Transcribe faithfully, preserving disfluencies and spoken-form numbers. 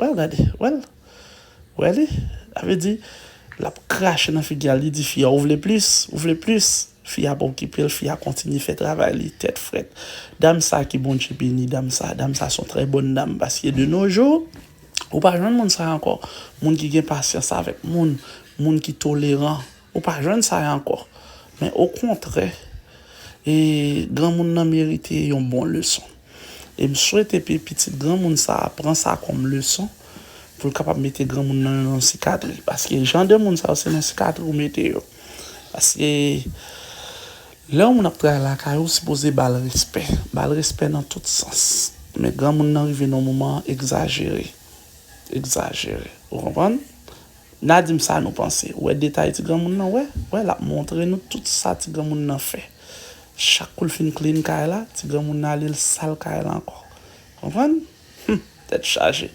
Wè l, gade, wè l. Wè li, sa vle di, l ap krache nan figi a, li di fi a, ou vle plis, ou vle plis. Fi a pa okipe l, fi a kontinye fè travay li, tèt frèt. Dam sa ki Bondye beni, dam sa, dam sa se yon trè bòn dam, paske de nos jours, ou pa jwenn moun sa ankò. Moun ki gen pasyans avèk moun, moun ki toleran, ou pa jwenn sa ankò. Men okontrè, e granmoun nan merite yon bon leson. E m swete pi pitit granmoun sa a pran sa kòm leson pou l kapab mete granmoun nan nan yon sikatri. Paske jan de moun sa yo, se nan sikatri ou mete yo. Paske lè yon moun ap travay lakay ou, ou sipoze ba l respè. Ba l respè nan tout sans. Men granmoun nan rive nan yon moman egzajere. Egzajere. Ou konprann? N a di m sa nou panse. Ou wè detay ti granmoun nan, wè? Wè, l ap montre nou tout sa ti granmoun nan fè. Chak kou l fin clean kay la, ti granmoun nan ale l sal kay la ankò. Konprann? Hum, tèt chaje.